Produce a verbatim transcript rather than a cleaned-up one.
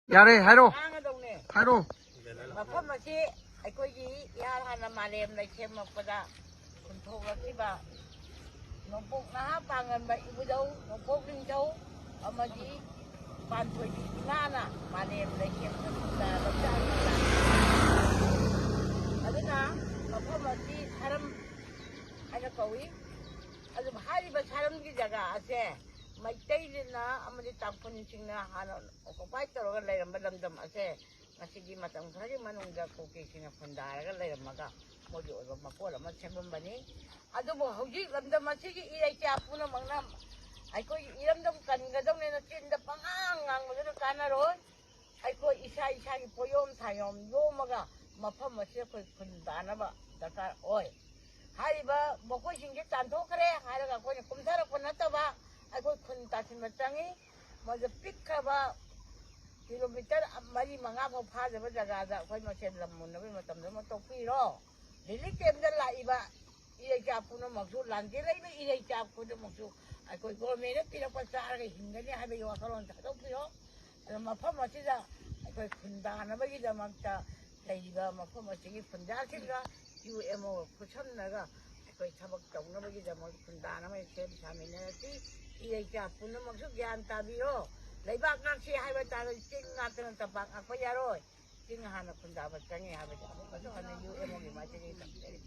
ꯌꯥꯔꯦ, ꯍꯥꯏꯔꯣ꯫ ꯉꯥꯡꯒꯗꯧꯅꯦ꯫ ꯍꯥꯏꯔꯣ꯫ ꯃꯐꯝ ꯑꯁꯤ ꯑꯩꯈꯣꯏꯒꯤ ꯏꯍꯥꯟ ꯍꯥꯟꯅ ꯃꯥꯂꯦꯝ ꯂꯩꯁꯦꯝꯂꯛꯄꯗ ꯈꯨꯟꯊꯣꯛꯂꯛꯈꯤꯕ ꯅꯣꯡꯄꯣꯛ ꯅꯍꯥ ꯄꯥꯡꯉꯟꯕ ꯏꯕꯨꯙꯧ ꯅꯣꯡꯄꯣꯛ ꯅꯤꯡꯊꯧ ꯑꯃꯗꯤ ꯄꯥꯟꯊꯣꯏꯕꯤ ꯏꯃꯥꯅ ꯃꯥꯂꯦꯝ ꯂꯩꯁꯦꯝꯕꯗ ꯂꯝꯖꯥꯜ ꯃꯥꯂꯥ꯫ ꯑꯗꯨꯅ ꯃꯐꯝ ꯑꯁꯤ ꯁꯥꯔꯝ ꯍꯥꯏꯅ ꯀꯧꯏ꯫ ꯑꯗꯨ ꯍꯥꯏꯔꯤꯕ ꯁꯥꯔꯝꯒꯤ ꯖꯒꯥ ꯑꯁꯦ ꯃꯩꯇꯩꯁꯤꯡꯅ ꯑꯃꯗꯤ ꯇꯥꯡꯈꯨꯜꯁꯤꯡꯅ ꯍꯥꯟꯅ ꯑꯣꯀꯨꯄꯥꯏ ꯇꯧꯔꯒ ꯂꯩꯔꯝꯕ ꯂꯝꯗꯝ ꯑꯁꯦ ꯉꯁꯤꯗꯤ ꯃꯇꯝ ꯈꯔꯒꯤ ꯃꯅꯨꯡꯗ ꯀꯨꯀꯤꯁꯤꯡꯅ ꯈꯨꯟꯗꯥꯔꯒ ꯂꯩꯔꯝꯃꯒ ꯃꯣꯏꯒꯤ ꯑꯣꯏꯕ ꯃꯀꯣꯜ ꯑꯃ ꯁꯦꯝꯂꯝꯕꯅꯤ꯫ ꯑꯗꯨꯕꯨ ꯍꯧꯖꯤꯛ ꯂꯝꯗꯝ ꯑꯁꯤꯒꯤ ꯏꯔꯩꯆꯥ ꯄꯨꯝꯅꯃꯛꯅ ꯑꯩꯈꯣꯏꯒꯤ ꯏꯔꯝꯗꯝ ꯀꯟꯒꯗꯧꯅꯦꯅ ꯆꯤꯟꯗ ꯄꯉꯥꯡ ꯉꯥꯡꯕꯗꯨꯅ ꯀꯥꯟꯅꯔꯣꯏ꯫ ꯑꯩꯈꯣꯏ ꯏꯁꯥ ꯏꯁꯥꯒꯤ ꯄꯣꯌꯣꯝ ꯊꯥꯌꯣꯝ ꯌꯣꯝꯃꯒ ꯃꯐꯝ ꯑꯁꯤꯗ ꯑꯩꯈꯣꯏ ꯈꯨꯟꯗꯥꯅꯕ ꯗꯔꯀꯥꯔ ꯑꯣꯏ꯫ ꯍꯥꯏꯔꯤꯕ ꯃꯈꯣꯏꯁꯤꯡꯁꯦ ꯇꯥꯟꯊꯣꯛꯈ꯭ꯔꯦ ꯍꯥꯏꯔꯒ ꯑꯩꯈꯣꯏꯅ ꯀꯨꯝꯊꯔꯛꯄ ꯅꯠꯇꯕ ꯑꯩꯈꯣꯏ ꯈꯨꯟ ꯇꯥꯁꯤꯟꯕ ꯆꯪꯉꯤ꯫ ꯃꯗꯨ ꯄꯤꯛꯈ꯭ꯔꯕ ꯀꯤꯂꯣꯃꯤꯇꯔ ꯃꯔꯤ ꯃꯉꯥ ꯐꯥꯎ ꯐꯥꯗꯕ ꯖꯒꯥꯗ ꯑꯩꯈꯣꯏ ꯃꯁꯦꯟ ꯂꯝ ꯃꯨꯟꯅꯕꯒꯤ ꯃꯇꯝꯗ ꯑꯃ ꯇꯣꯛꯄꯤꯔꯣ꯫ ꯔꯤꯂꯤꯐ ꯀꯦꯝꯞꯇ ꯂꯥꯛꯏꯕ ꯏꯔꯩꯆꯥ ꯄꯨꯝꯅꯃꯛꯁꯨ, ꯂꯥꯟꯖꯦꯜ ꯂꯩꯕ ꯏꯔꯩꯆꯥ ꯄꯨꯝꯅꯃꯛꯁꯨ ꯑꯩꯈꯣꯏ ꯒꯣꯔꯃꯦꯟꯅ ꯄꯤꯔꯛꯄ ꯆꯥꯔꯒ ꯍꯤꯡꯒꯅꯤ ꯍꯥꯏꯕꯒꯤ ꯋꯥꯈꯜꯂꯣꯟ ꯊꯥꯗꯣꯛꯄꯤꯔꯣ꯫ ꯑꯗꯣ ꯃꯐꯝ ꯑꯁꯤꯗ ꯑꯩꯈꯣꯏ ꯈꯨꯟꯗꯥꯅꯕꯒꯤꯗꯃꯛꯇ ꯂꯩꯔꯤꯕ ꯃꯐꯝ ꯑꯁꯤꯒꯤ ꯈꯨꯟꯖꯥꯁꯤꯡꯒ ꯌꯨ ꯑꯦꯝ ꯑꯣ ꯈꯨꯠꯁꯝꯅꯔꯒ ꯑꯩꯈꯣꯏ ꯊꯕꯛ ꯇꯧꯅꯕꯒꯤꯗꯃꯛ ꯈꯨꯟꯗꯥꯅꯕ ꯁꯦꯝ ꯁꯥꯃꯤꯟꯅꯔꯁꯤ꯫ ꯏꯔꯩꯆꯥ ꯄꯨꯝꯅꯃꯛꯁꯨ ꯒ꯭ꯌꯥꯟ ꯇꯥꯕꯤꯔꯣ꯫ ꯂꯩꯕꯥꯛ ꯉꯥꯛꯁꯤ ꯍꯥꯏꯕ ꯇꯥꯔꯒꯗꯤ ꯆꯤꯡ ꯉꯥꯛꯇꯅ ꯇꯝꯄꯥꯛ ꯉꯥꯛꯄ ꯌꯥꯔꯣꯏ꯫ ꯆꯤꯡ ꯍꯥꯟꯅ ꯈꯨꯟꯗꯥꯕ ꯆꯪꯉꯤ ꯍꯥꯏꯕꯁꯦ ꯑꯃꯨꯛꯀꯁꯨ ꯍꯟꯅ ꯌꯨ ꯑꯦꯝ ꯑꯣꯒꯤ ꯃꯥꯏꯀꯩꯗꯒꯤ ꯊꯝꯖꯔꯤ꯫